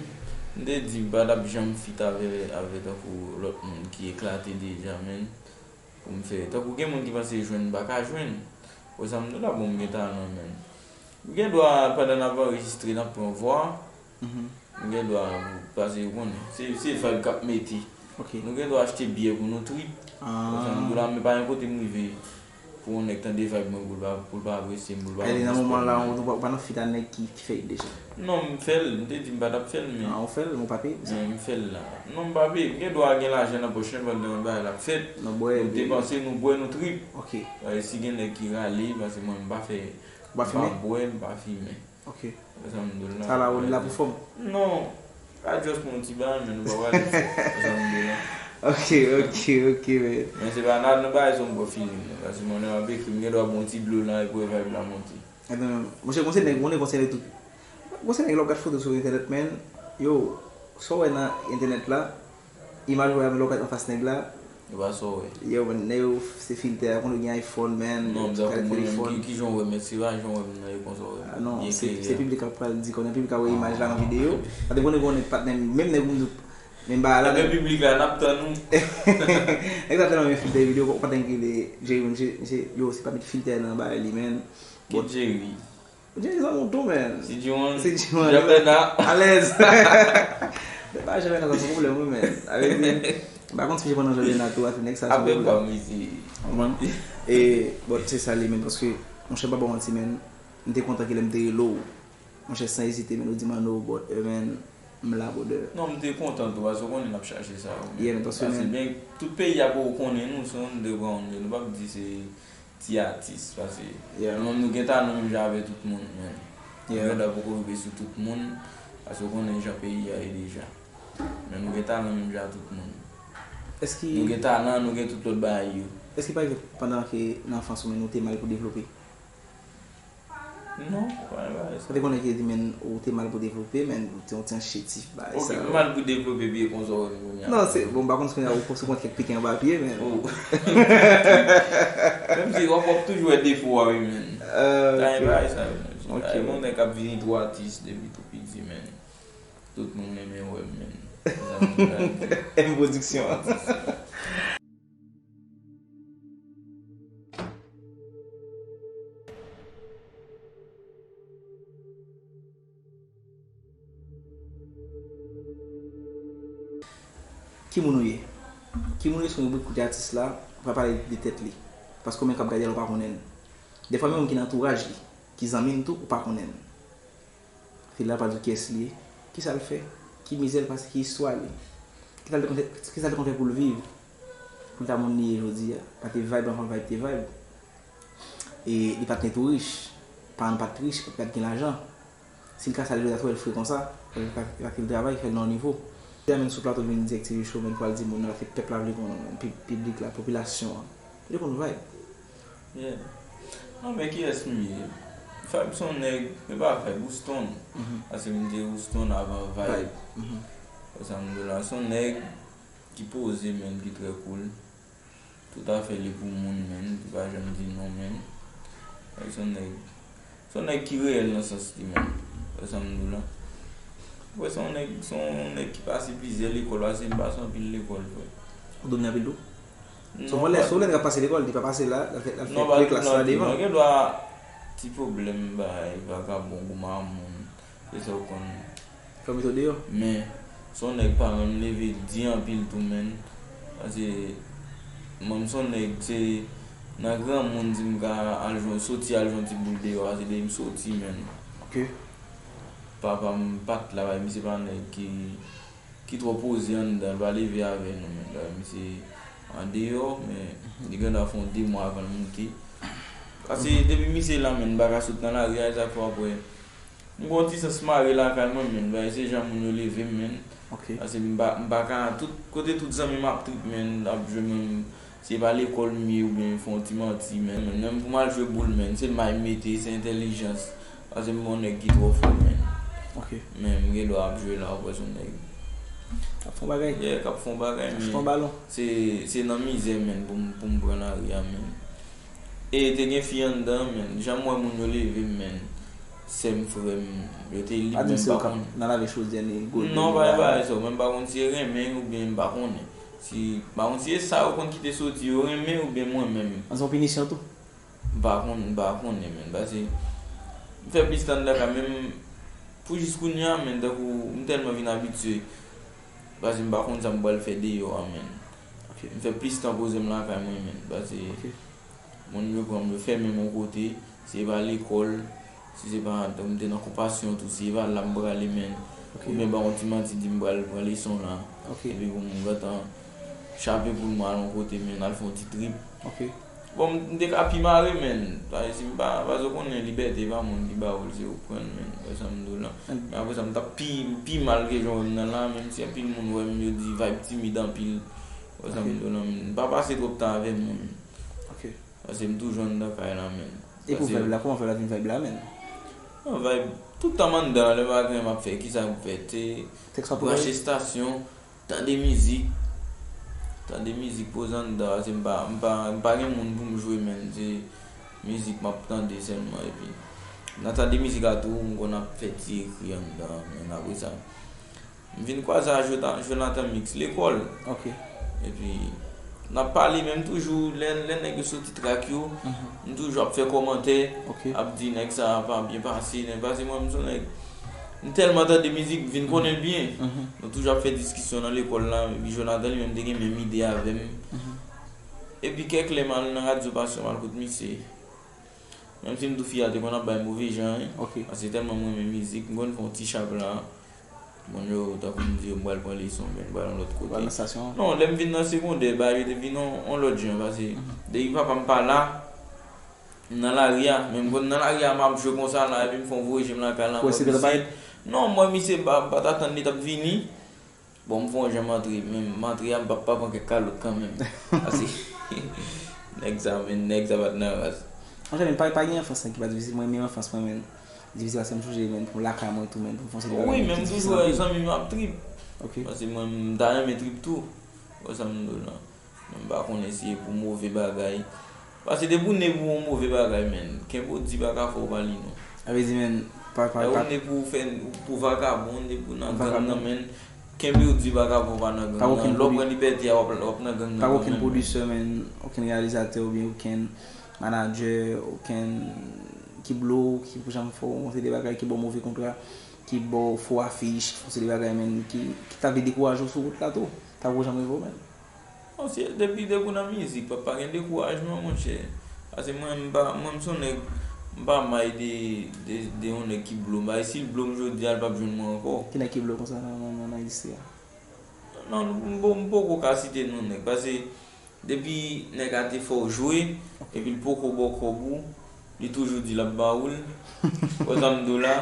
m te di m pa t ap janm feat avè, avè tankou lòt moun ki eklate deja, men. Pou m fè. Tankou gen moun ki panse jwenn m pa ka jwenn. Wè sa m di w la, bon, m gen talan, menn. M gen dwa, pandan n ap anrejistre, n ap pran vwa. M gen dwa, paske ou konnen, se, se vibe k ap mete. Ok. Nou gen dwa achte byè pou nou trip. Wè sa m di w la, men pa gen kote m rive pou yon nèg tande vibe mwen, pou l pa, pou l pa apresye m, pou l pa respekte m. Nan moman la, ou pa, ou pa nan feat a nèg ki, ki fè hit deja? Non, m fè l. M te di m pa t ap fè l, men. Ah, ou fè l, men ou pa peye pou sa? Men m fè l la. Non, m pa peye. M gen dwa gen lajan nan pòch mwen pandan bagay la ap fèt. Nou bwè, nou depanse, nou bwè, nou trip. Ok. E si gen nèg ki rale, paske mwen, m pa fè, m pa bwè, m pa fimen. Ok. Sa m di w la. Sa la, ou la pou fòm? Non. A just pou yon ti bagay, men nou pa pral fò. Sa m di w la. Ok, ok, ok, men. Men se pa nan, nan bagay sa m pran feeling, non. Paske mwen, lè m ap ekri, m gen dwa pran yon ti dlo lan, epi vibe la monte. Ebyen, monchè, gon se nèg, gon nèg, gon se nèg tout. Gon se nèg lè w gad foto sou entènèt, men, yo, sa w wè nan entènèt la, imaj ou wè lè w gad anfas nèg la. Yo pa sa w wè. Yo, men, nèg yo se filtè, konnen gen iPhone, men, yo kale telefòn. Non, m di w, mwen menm, ki, ki jan w wè m, men se pa jan w wè m nan, e konsa w wè m. Ah, non, se, se piblik la k pral di, konnen piblik la wè imaj la nan videyo. Paske konnen, konnen patnè m, menm nèg m, menm bagay la. Ebyen, piblik la, n ap tann ou. Nèg sa tèlman gen filtè videyo, ou pa tann ki le Jerry, misye, misye, yo, se pa met filtè nan bagay li, men. Ki Jerry? Jerry zanmi w tou, men. Si Jerry, si Jerry, Jean Bernard. Alèz. Men pa Jean Bernard, sa se yon pwoblèm, wi, men. Avèk li, m pa konn si Jean Bernard, Jean Bernard tou, avèk nèg sa, se yon pwoblèm. Apre pa m isi. Konprann? E, bon, se sa li, men, paske, monchè, m pa ba w manti, men, m te kontan ke lè m te rele w. Monchè, san ezite, men, ou di m, "Manno, brother, men, m la, brother." Non, m te kontan tou, paske w konnen n ap chache sa, wi, men. Yeah, men paske, paske, men, men, tout peyi a pou konnen nou, se yon underground, men nou p ap di se ti atis, paske nou menm nou gen talan menm jan avè tout moun, men. Yeah. Nou gen dwa poko rive sou tout moun, paske w konnen jan peyi a ye deja. Men nou gen talan menm jan ak tout moun. Èske nou gen talan, nou gen tout lòt bagay yo. Èske pa rive pandan ke nan anfans ou, men, ou te mal pou devlope? Non, pa gen bagay sa. Ou te konnen ke di, men, ou te mal pou devlope, men, ou te yon ti an chetif, bagay sa yo. Ok, mal pou devlope, byen konsa w wè m kounye a. Non, se, bon, m pa konn si kounye a ou, si w konn kèk piken anba pye, men. Oh. Menm si w ap, w ap toujou wè defo a, wi, men. Ah, ok. Pa gen bagay sa yo, men. Ok. Ay, bon, nèg k ap vini tou atis depi tou piti, men. Tout moun renmen wè m, men. Sa m di la, M Pwodiksyon. Ki moun ou ye? Ki moun ou ye se yon ribrik kote atis la pa pale de tèt li. Paske ou menm k ap gade l ou pa konnen l. Dèfwa menm moun ki nan antouraj li, ki zanmi l tou, ou pa konnen l. Fè l la pa di w kiyès li ye, kisa l fè, ki mizè l pase, ki istwa li. Kisa l te konn fè, kisa l te konn fè pou l viv. Pou l ta moun li ye jodi a. Pa te vibe anvan vibe te vibe. E li pa t gen tou rich. Paran l pa t rich, pa t gen lajan. Si l ka sa l jodi a twè l fre konsa, e pa e pa ke l travay, fè l nan yon nivo. Li amèn sou plato vin direktive show, men pou al di moun nan, paske pèp la vle konnen, pi- piblik la, popilasyon an. Li konn vibe. Yeah. Non, men kiyès m ye? Vibe se yon nèg, men pa Vibe, Houston. Paske m te Houston avan Vibe. Vibe. Wè sa m di w la, se yon nèg ki poze, men ki trè cool. Tout afè li pou moun, men li pa janm di non, men. Like, se yon nèg, se yon nèg ki reyèl nan sans li, men. Wè sa m di w la. Wè, se yon nèg, se yon nèg ki pase plizyè lekòl, paske m pase anpil lekòl, frè. Ou domine anpil tou? Se yon vòlè, se yon nèg k ap pase lekòl, li pa pase la, l al fè, l al fè klas la devan. Non, gen dwa ti pwoblèm, bay, vagabon, goumen a moun. Se sa w konn. Fè w mete w deyò. Men, se yon nèg paran m leve di anpil tou, menn. Paske, mwen, m se yon nèg, se nan granmoun di m ka al jwenn, soti al jwenn ti boul deyò, paske depi m soti, menn. Ok. Papa m pa t la, bay, misye pa nèg ki, ki twò poze anndan, l pa leve avè nou, menn. Bay, misye andeyò, men li gen dwa fè yon de mwa avan l moute. Paske depi misye la, menn, m pa ka sot nan lari a, sa fè w ap wè. M gen yon ti sans mare lakay mwen, menn. Bay, se jan moun yo leve m, menn. Ok. Paske m pa, m pa ka, tout kote tout zanmi m ap trip, menn, ap jwe, menn. Se pa lekòl m ye oubyen fè yon ti manti, menn. Menn, menm pou m al jwe boul, menn, se may m mete, se entèlijans. Paske m pa yon nèg ki twò fò, menn. Ok. Men m gen dwa ap jwe la, ou wè se yon nèg. K ap fè yon bagay. Yeah, k ap fè yon bagay, men. K ap fè yon balon. Se, se nan mizè, menn, pou m, pou m pran lari a, menn. E te gen fi anndan, menn. Jan m wè moun yo leve m, menn. Sè m, frè m, yo te lib, men m pa konn. Nan lave chodyè ni gode. Non, pa gen bagay sa, men m pa konn si e renmen oubyen m pa konnen. Si, m pa konn si e sa yo konn kite soti, yo renmen oubyen mwen menm. An se yon pinisyon tou? M pa konn, m pa konnen, menn. Paske m fè plis tan anndan kay, menm pou jis kounye a, menn, tankou m tèlman vin abitye. Paske m pa konn sa m pral fè deyò a, menn. Ok. M fè plis tan poze m lakay mwen, menn. Paske Ok. Moun yo pran m, yo fèmen m yon kote, si se pa lekòl, si se pa, m te nan konpasyon tou, si se pa la m prale, menn. Ok. Oubyen ba yon ti manti, di m pral pran leson la. Ok. Epi pou m gentan chape poul mwen al yon kote, menn, al fè yon ti trip. Ok. Bon, m te ka pi mare, menn. Paske si m pa, paske w konnen libète pa moun ki ba ou l, se ou k pran l, menn. Wè sa m di w la. Men apre sa, m t ap pi, pi mal ke jan w wè m nan la, menm si anpil moun wè m, yo di vibe timid anpil. Wè sa m di w la, menn. M pa pase twòp tan avè moun. Ok. Paske m toujou anndan kay la, menn. E pou vibe la, kòman vibe la vin vibe la, menn? Non, vibe, tout tan m anndan, lè m pa gen anyen m ap fè, kisa m fè? Se branche estasyon, tande mizik. Tande mizik, poze anndan, paske m pa, m pa, m pa gen moun pou m jwe, menn. Se mizik m ap tande sèlman, epi nan tande mizik la tou, m konn ap fè ti ekri anndan, menn, apre sa. M vin kwaze a Jona- Jonathan Mix lekòl. Ok. Epi, n ap pale, men m toujou, lè, lè nèg yo soti trak yo, m toujou ap fè kòmantè, Ok. ap di nèg sa a pa byen pase, nèg pase, mwen, m se yon nèg, m tèlman tande mizik, m vin konnen l byen. Mhm. Nou toujou ap fè diskisyon nan lekòl la, epi Jonathan li menm te gen menm ide avè m. Mhm. Epi kèk lè m al nan radyo pasyon, m al koute misye. Menm si m tou fi a te konn ap bay move jan, wi. Ok. Paske tèlman m renmen mizik, m konn fè yon ti chap la. Moun yo, tankou m di yo, m pral pran leson, oubyen m pral yon lòt kote. Pral nan estasyon an? Non, lè m vin nan segondè, bagay yo te vin yon, yon lòt jan, paske depi papa m pa la, m nan lari a, men m konn nan lari a, m ap jwe konsa la, epi m fè yon voye je m lakay la, m wè misye. Non, m wè misye, m pa, m pa t atann li t ap vini. Bon, m fè yon jan m antre, men m antre a, m p ap pa pran kèk kalòt kanmenm. Paske nèg sa, men nèg sa pa t nan ras. Anfen, men pa, pa gen anfans lan ki pa difisil. Mwen, menm anfans mwen, men, difisil paske m sonje, men, pou lakay mwen tou, men, pou m fè yon seri de bagay ki difisil anpil. Wi, men m toujou wè zanmi m ap trip. Ok. Paske mwen, m ta renmen trip tou. Wè sa m di w la. Men m pa konnen si e pou move bagay. Paske depi w ne pou yon move bagay, men, kenbe w di pa ka fè w pa li non. Sa vle di, men, pa, pa, Ou pa, ne pou fè, pou vakabon, ou ne pou nan gang Vakabon. Nan, men. Kenbe ou di vakabon pa nan gang Pa nan. okenn Lè w pwodui- pran libète a, w ap, w ap nan gang nan. pa okenn Kanmenm. Pwodisè, men, okenn reyalizatè oubyen okenn manadjè, okenn ki blo, ki pou janm fè w yon seri de bagay, ki ba w move kontra, ki ba w fo afich, ki fè w seri de bagay, men, ki, ki ta vle dekouraje w sou wout la tou. Ta pou janm rive w, men. Non, se depi, depi w nan mizik, pa, pa gen dekourajman, monchè. Paske mwen, m pa, mwen, m se yon nèg, m pa may de, de, de yon nèg ki blo m. Bay, si l blo m jodi a, l p ap jwenn mwen ankò. Ki nèg ki blo w konsa nan, nan, nan, nan endistri a? Non, m po-, m poko ka site non nèg. Paske depi nèg a te fè w jwe, epi l poko ba w kòb ou, li toujou di l ap ba ou l. Wè sa m di w la,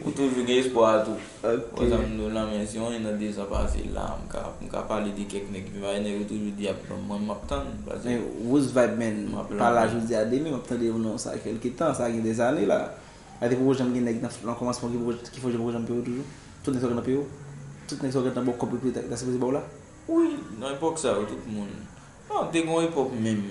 ou toujou gen espwa a tou. Wè sa m di w la, men si yon an de zan pase la, m ka, m ka pale de kèk nèg ki vin, nèg yo toujou di ap ban m, mwen m ap tann. Paske Men Rose Vibe, men, M ap pa la la. Jodi a demen, m ap tande yon non sa kèlke tan, sa gen dèzane la. Sa te poko janm gen nèg nan, nan kòmansman ki poko, ki fè w poko janm peye w toujou. Tout nèg sa w gen nan peye w. Tout nèg sa w gen nan ba w kòb pou ta, ta sipoze ba w la. Wi, nan epòk sa yo, tout moun. Non, te gen yon epòk menm.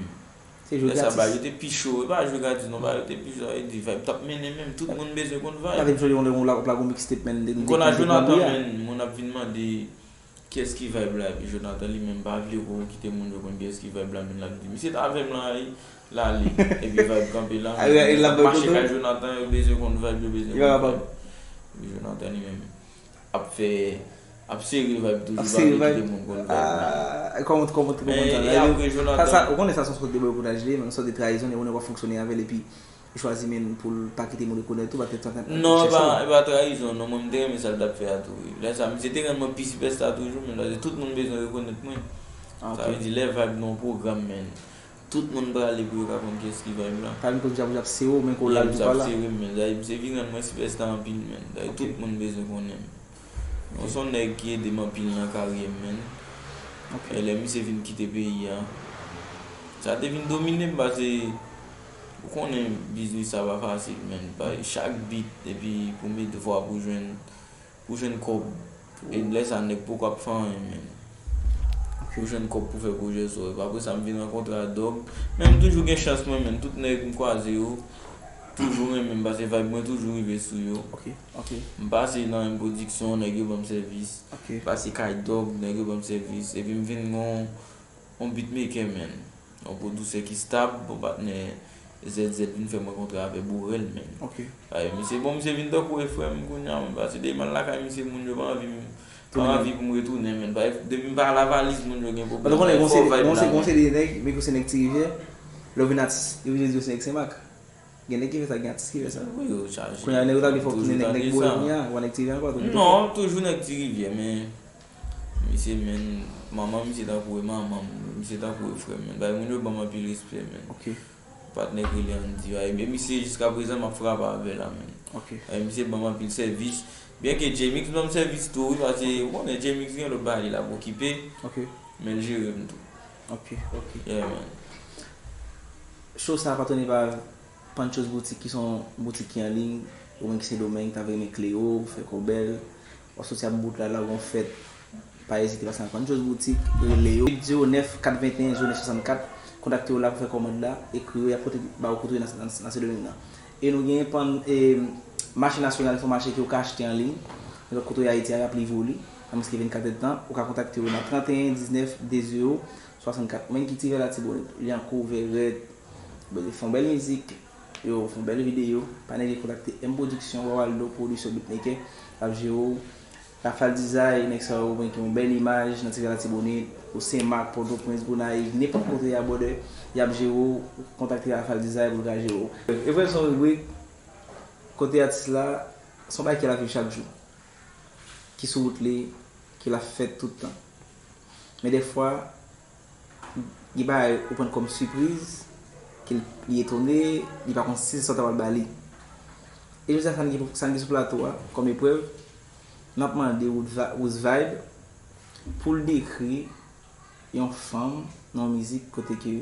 Se jwe Lè sa ba gratis. Yo te pi cho, e pa jwe gratis non, ba yo te pi cho, e di vibe t ap mennen menm, tout moun bezwen konn vibe. Lave m sou yon lè w la, w ap la gon mixtape, men, de, M de, konn a de, Jonathan, de, men, moun ap vin mande kiyès ki vibe la, epi Jonathan li menm pa vle pou kite moun yo konn kiyès ki vibe la, men l ap di, misye t avè m la, l ale, epi vibe kanpe la, Ah, e, e l ap mache boykote w? Kay Jonathan, yo bezwen konn vibe, yo bezwen Li pa konn kapab. Vibe. Epi Jonathan li menm ap fè, ap sere vibe toujou, Ap pa sere vle kite vibe. Moun konn vibe la. Ah, kòman, kòman, kòman Men, sa? e apre Jonathan. Sa, sa, ou konnen sa se yon sòt de boykotaj li ye, men yon sòt de trayizon, e ou wè w ap fonksyone avè l, epi ou chwazi men pou l pa kite moun rekonèt ou, pa te tantan Non, e pa, e pa trayizon, non, mwen m te renmen sa l t ap fè a tou, wi. Lè sa, misye te rann mwen pi sipèsta toujou, men paske tout moun bezwen rekonèt mwen. Ah, Sa vle ok. Di, lè vibe nan yon pwogram, men, tout moun prale pou yo ka konn kiyès ki vibe la. Pa vin kote djab, djab sere w, men kou l al tou pa la. Sere, men, dayè, misye vin rann mwen sipèsta anpil, men. Dayè, Ok. Tout moun bezwen konnen m. Mwen se yon nèg ki ede m anpil nan karyè m, men. Ok. E lè misye vin kite peyi a, sa te vin domine m, paske ou konnen biznis sa pa fasil, men. Bay chak beat, epi pou met vwa pou jwenn, pou jwenn kòb. E lè sa nèg poko ap fè anyen, men. Ok. Pou jwenn kòb pou fè pwojè sa yo. Epi apre sa, m vin rankontre a Dog. Men m toujou gen chans mwen, men. Tout nèg m kwaze yo, toujou renmen m, paske vibe mwen toujou rive sou yo. Ok, ok, M pase nan M Production, nèg yo ban m sèvis. ok. Pase kay Dog, nèg yo ban m sèvis. Epi m vin gon yon beatmaker, men. Yon pwodisè ki stab, bon patnè Z Z vin fè mwen kontre avè Borel, men. Ok. Ay, misye, bon, misye vin tankou e frè m kounye a, men. Pase depi m al lakay misye, moun yo pa anvi m, pa Tounen. Anvi pou m retounen, men. Bay, depi m pa lavaliz, moun yo gen Mwen pwoblèm. konnen Bay, gon fò se, vibe gon se, la, gon men. Se de nèg, men gon se nèg Ti Rivyè, lè w vin atis, yo vin di yo se nèg Senmak. Gen nèg ki fè sa, gen atis ki fè sa. Wi, yo chaje. Kounye a, nèg yo ta vle fè w Toujou tounen nèg, tande nèg sa. Borel kounye a, ou pa nèg Ti Rivyè ankò, tou. Non, toujou nèg Ti Rivyè, men misye, men, manman misye tankou e manman m, misye tankou e frè m, men. Bay, moun yo ban m anpil respè, men. Ok, Patnè k rele Andy, bay, men misye jiska prezan m ap frape avè l la, men. ok. Bay, misye ban m anpil sèvis. Byen ke J-Mix ban m sèvis tou, wi, paske ou konnen J-Mix gen lòt bagay li la pou okipe, Ok, men l jere m tou. ok, ok. Yeah, man. Show sa a patwone pa Pancho's Boutique, ki se yon boutik ki an liy, ou menm ki Sendomeng, ta vle renmen kle yo, fè kò bèl, w ap soti ap bout la, la w gon fèt, pa ezite pase nan Pancho's Boutique, rele yo. Uit zewo nèf kat venteyen zewo nèf swasannkat, kontakte yo la pou fè kòmand la, ekri yo, y ap pote ba ou kote w ye nan, nan, nan Sendomeng nan. E nou gen pann, e, mache nasyonal, se yon mache ke ou ka achte an liy, nenpòt kote w ye Ayiti a, y ap livre w li, nan mwens ke vennkat èdtan, ou ka kontakte yo nan tranteyen diznèf de zewo swasannkat. Ou menm ki Ti Rivyè Latibonit, Lyankou, Vèrèt, Bon, yo fè yon bèl mizik, yo fè yon bèl videyo, pa neglije kontakte M Production, Wawaldo, pwodiksyon, beatmaker, l ap jere w. Rafal Design, nèg sa yo, mwen ki yon bèl imaj nan Ti Rivyè Latibonit, ou Senmak, Pòtoprens, Gonayiv, nenpòt kote y a, brother, y ap jere w, kontakte Rafal Design pou l ka jere w. E vre, se yon ribrik kote atis la, se yon bagay ke l ap viv chak jou, ki sou wout li, ke l ap fè tout tan. Men dèfwa, gen bagay ou pran kòm sipriz, ke l, li etone, li pa konn si se sa w ta pral ba li. E jodi a, sa n gen, sa n gen sou plato a, kòm eprèv, n ap mande Rose Va-, Rose Vibe pou l dekri yon fanm nan yon mizik kote ke,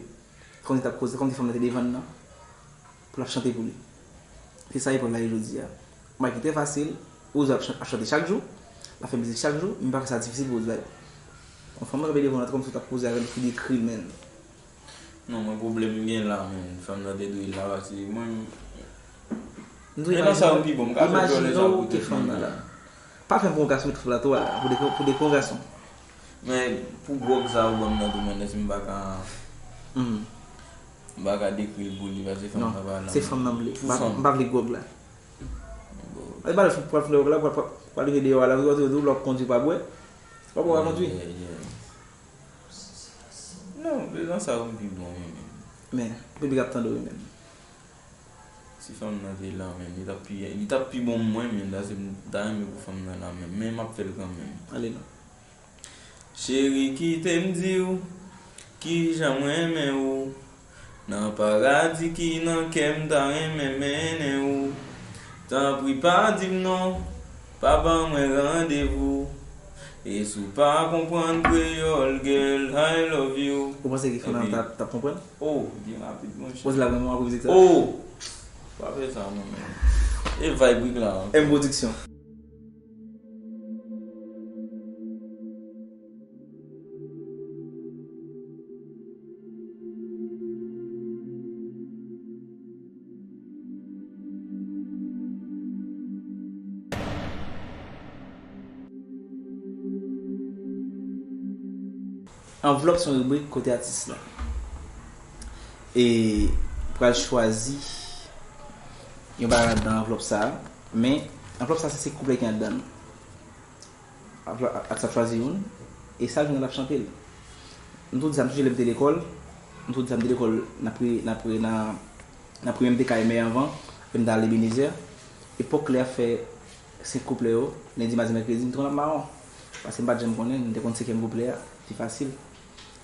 kòm si t ap koze, kòm si fanm nan te devan l nan, pou l ap chante pou li. Se sa eprèv la ye jodi a. Yon bagay ki trè fasil, Rose ap chan-, ap chante chak jou, l ap fè mizik chak jou, men m pa kwè sa difisil pou Rose Vibe. Yon fanm nan kanpe devan w la, kòmsi w t ap koze avè l, pou dekri l, men. Non, mwen pwoblèm m gen la, men, fanm nan te dwe la, paske mwen, Men nan sa yo pi bon, m ka fè vyole sa pou tout moun. Pa fè m pran yon gason ki sou plato a la, pou de, pou de pran yon gason. Men pou gwòg sa ou ban m nan tou, men si m pa ka, m pa ka dekri l pou li, paske fanm nan pa la. Se fanm nan m vle. M pa vle gwòg la. E pa lè pral fè gwòg la, pral rive deyò a la, w ap kondwi pa bwè. W ap kondwi. Non, bezwen sa ou m pi bon, wi, men. Men, pipi k ap tande w, wi, men. Si fanm nan te la, men, li t ap pi, li t ap pi bon mwen, men, ta se, m ta renmen pou fanm nan la, men, men m ap fè l kanmenm. Ale non. Cheri, kite m di w kijan m renmen w. Nan paradi ki nan kè m, ta renmen mennen w. Tanpri, pa di m non, pa ban mwen randevou. E si w pa konprann kreyòl, girl, I love you. Ou panse ki fanm nan t ap, t ap konprann? Oh, byen rapid, monchè. Poze la, mwen, mwen, mizik sa. Oh! Pa fè sa, non, men. E vibe wi la. M Production. Anvlòp se yon ribrik kote atis la e pral chwazi yon bagay anndan anvlòp sa a, men anvlòp sa a se, se kouplè ki anndan l. Atis la ap chwazi youn e sa jounen l ap chante l. M toujou di sa, m sonje lè m te lekòl, m toujou di sa, m te lekòl nan pri, nan pri, nan, nan premye m te ka Emè anvan, epi m t al Ebenezer. Epòk lè y ap fè senk kouplè yo, lendi, madi, mèkredi, m te konn ap mawon. Paske m pa t janm konnen, m te konn senkyèm kouplè a, pi fasil.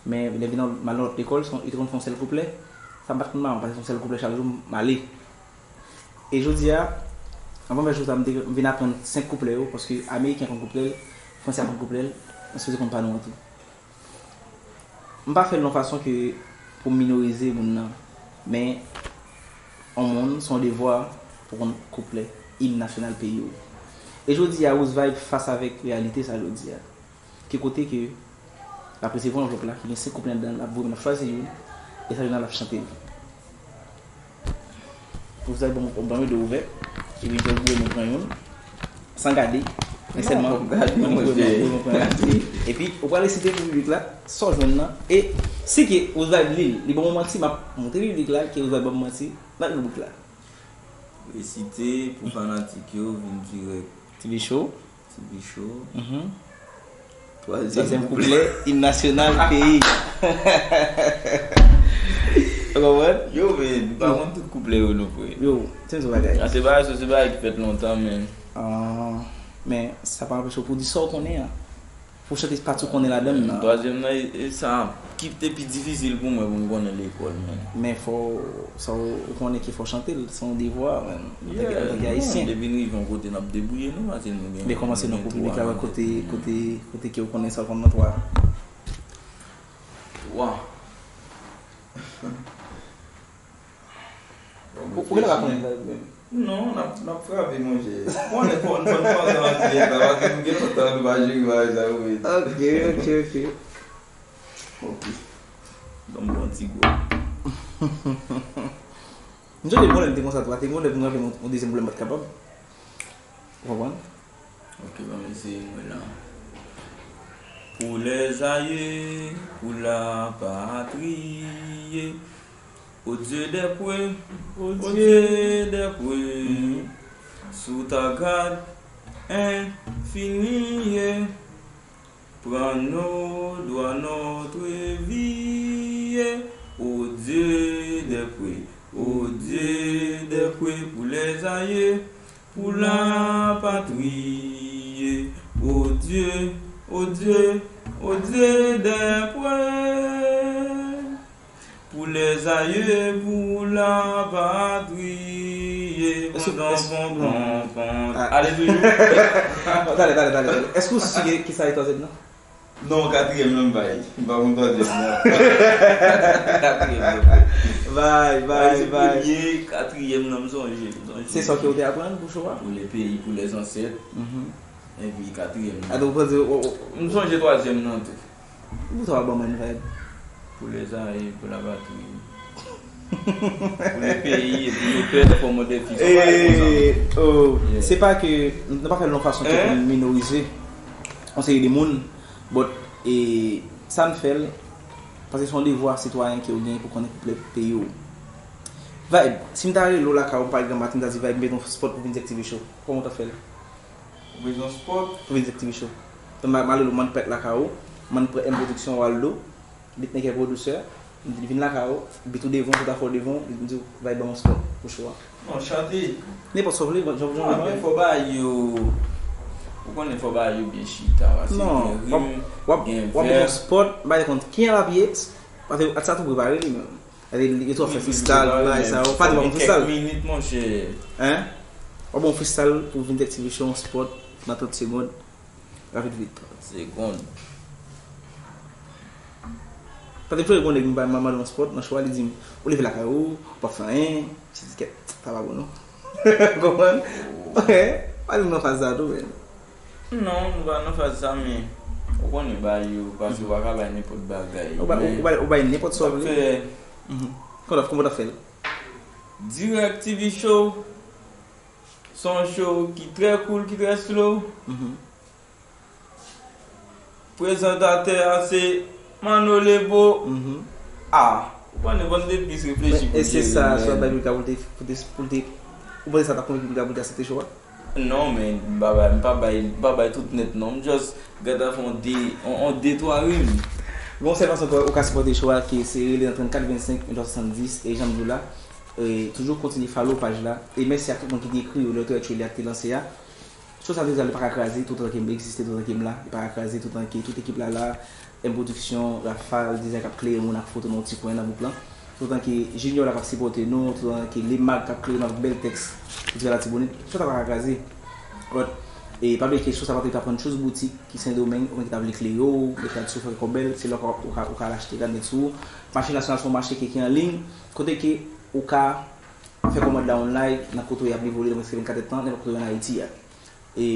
Men lè m vin al nan lòt lekòl, se, yo te konn fè yon sèl kouplè. Sa m pa t konn mawon, paske se yon sèl kouplè chak jou, m ale. E jodi a, anvan m fè jou sa, m te, m vin aprann senk kouplè yo, paske ameriken konn kouplè l, fransè a konn kouplè l, nou sipoze konn pa nou an tou. M pa fè l yon fason ke pou m minorize moun nan, men yon moun, se yon devwa pou konn kouplè im nasyonal peyi w. E jodi a, Roosevelt fas avèk reyalite sa jodi a. Ki kote ke l ap resevwa anvlòp la, ki gen senk kouplè anndan l, l ap voye, l ap chwazi youn, e sa youn nan l ap chante l. Pou sa, bon, ban yo de ouvè, epi jòl boure, mwen pran youn, san gade, men sèlman mwen boure, mwen boure, mwen pran youn. Epi ou pral resite pou piblik la sa w jwenn nan, e si ke ou vibe li, li ban mwen manti, m ap montre piblik la ke ou vibe ban m manti nan ribrik la. Resite pou fanatik yo vin dirèk. T V Show. Ti Bicho. Mhm. Twazyèm kouplè, im nasyonal peyi. Ou konprann? Yo, men, nou pa konn tout kouplè yo non, frè. Yo, se yon bagay. A, se bagay, se, se bagay ki fèt lontan, men. Ah, men sa pa anpeche w pou di sa w konnen an. Pou chante pati w konnen ladan l nan. Twazyèm nan, e, e sa ki te pi difisil pou mwen pou m konnen lekòl, men. Men fò, sa w, ou konnen ke fò chante l, se yon devwa, men, antanke, antanke Ayisyen. Depi n rive yon kote, n ap debouye nou, paske nou gen. Men kòmanse nan piblik la, wè kote, kote, kote ke w konnen sa w konn nan twa. Twa. Ou genlè pa konnen. Non, n ap, n ap frape, monchè. Konnen fò n, fò n panse an dirèk la, paske nou gen lontan nou pa jere bagay sa yo, wi. Ok, ok, ok. Ok. Ban m pran ti gwo. M sonje bon lè m te konsa tou, te gen yon lè pou m raple yon, yon dezyèm kouplè m pa t kapab. Ou konprann? Ok, ban m eseye m wè la. Pour les aïeux, pour la patrie, au Dieu des preux, au Dieu des preux, sous ta garde infinie, prends nos doigts, notre vie, au Dieu des preux, au Dieu des preux, pour les aïeux, pour la patrie, au Dieu, au Dieu, au Dieu des preux. Pour les aïeux, pour la patrie. Pon, pon, pon, pon. Ale toujou. Tande, tande, tande, tande. Èske ou si ki sa e twazyèm nan? Non, katriyèm nan m bay. M pa konn twazyèm nan. Katriyèm nan. Bay, bay, bay. Premye, katriyèm nan m sonje, m sonje. Se sa ke ou te aprann pou cho a? Pour le pays, pour les ancêtres. Mhm. Epi katriyèm nan. Atò, ou panse, ou, ou, m sonje twazyèm nan tou. Ou ta ban mwen vibe. Pour les aïeux, pour la patrie. Pou le peyi, epi nou pè kòman de fi. Se pa konsa. E, oh, yeah, se pa ke nou pa fè l yon fason ki pou minorize yon seri de moun, but, e, sa n fè l, paske se yon devwa sitwayen ke w gen pou konnen pou peyi w. Vibe, si m ta rele w lakay ou, pa egzanp, maten, m ta di, Vibe, m mete yon spot pou vin di T V Show. Kòman w ta fè l? Ou bezwen spot? Pou vin di T V Show. Donk, m a, m a rele w, m ann prèt lakay ou, m ann pran M Production, Waldo, beatmaker, producer, m di l vin lakay ou, beat ou devan, tout afè w devan, m di w, Vibe, ban m yon spot pou show a. Non, chante. Nenpòt sa w vle, jan, jan w vle. Non, men fò bagay yo, ou konnen fò bagay yo byen chita, paske gen rim, gen vèb. W ap gen yon spot, m pa te konn kijan l ap ye, paske atis la tou prepare li menm. Gade, yo tou ap fè freestyle, bagay sa yo. Pa di w ap fè freestyle. Kèk minit, monchè. Hein? W ap bon freestyle pou vin Tech T V Show, yon spot, nan trant segonn. Rapid vit. Trant segonn. Paske m chonje gon nèg m ba, m mande yon spot nan show a, li di m, ou leve lakay ou, ou p ap fè anyen, m di kèt, sa pa bon non. Konprann? Ok. Pale m nan faz sa tou, men. Non, nou pa nan faz sa, men ou konnen bagay yo, paske ou pa ka bay nenpòt bagay. Ou bay, ou bay, ou bay nenpòt sa w vle. Fè. Mhm. Kòman, kòman w t ap fè l? Dirèk T V Show, se yon show ki trè cool, ki trè slow. Mhm. Prezantatè a se Manno Lebo. Mhm. Ah, ou konnen, bon, depi reflechi pou e se sa, sa bay piblik la pou te, pou te, pou te, ou panse sa ta konvenk piblik la pou te aksepte show a? Non, men m pa bay, m pa bay, m pa bay tout nèt non. M just gade fè on de, on, on de twa rim. Bon, sèl fason pou ou ka sipòte show a, ki se rele nan trannkat vennsenk, vennntwa swasanndis, e jan m di w la, e toujou kontinye follow paj la. E mèsi ak tout moun ki te ekri yo lè Trè Chou li a te lanse a. Show sa deja li pa ka kraze, toutan ke m egziste, toutan ke m la, li pa ka kraze, toutan ke tout ekip la la, M Production, Rafal, deja k ap klere moun ak foto nan yon ti kwen nan bouk lan. Toutan ke Junior la k ap sipòte nou, toutan ke Lemag k ap klere nou avèk bèl tèks pou Ti Latibonit, show sa pa ka kraze. But, e pa bliye ke show sa pa t ap pran Chouz Boutique ki Sendomeng, ou menm ki ta vle klere w, mete la sou fè kò bèl, se la ou ka, ou ka, ou ka al achte la, met sou ou. Mache Nasyonal se yon mache ki, ki an liy, kote ke ou ka fè kòmand la online, nan kote w y ap livre w li nan prèske vennkat èdtan, nenpòt kote w an Ayiti a. E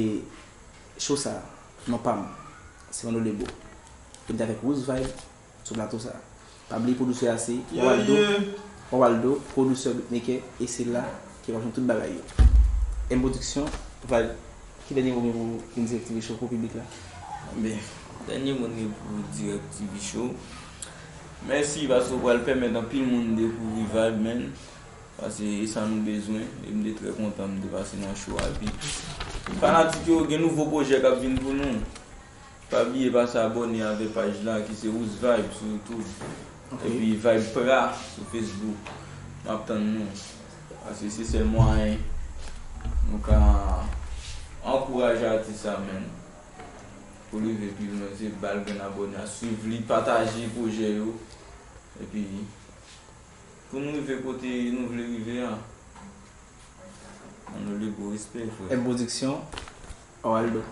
show sa, non pa m, se Manno Lebo. E m te avèk Rose Vibe sou plato sa. Pa bliye pwodisè a se Waldo, Waldo, pwodisè, beatmaker, e se la ke w ap jwenn tout bagay yo. M Production, Vibe, ki dènye mo w gen pou vin Dirèk T V Show pou piblik la? Ben, dènye mo m gen pou Dirèk T V Show. Mèsi paske w pral pèmèt anpil moun dekouvri Vibe, man. Paske e sa nou bezwen, e m te trè kontan m te pase nan show a, epi fanatik yo, gen nouvo pwojè k ap vin pou nou. Pa bliye pase abòne avè paj la ki se Rose Vibe sou YouTube. Ok. Epi Vibe Pra sou Facebook. M ap tann nou. Paske se sèl mwayen nou ka ankouraje atis sa, man. Pou li rive pi lwen, se ba l grenn abòne a, swiv li, pataje pwojè yo. Epi, pou nou rive kote nou vle rive a. Manno Lebo, respè, frè. M Production, Waldo.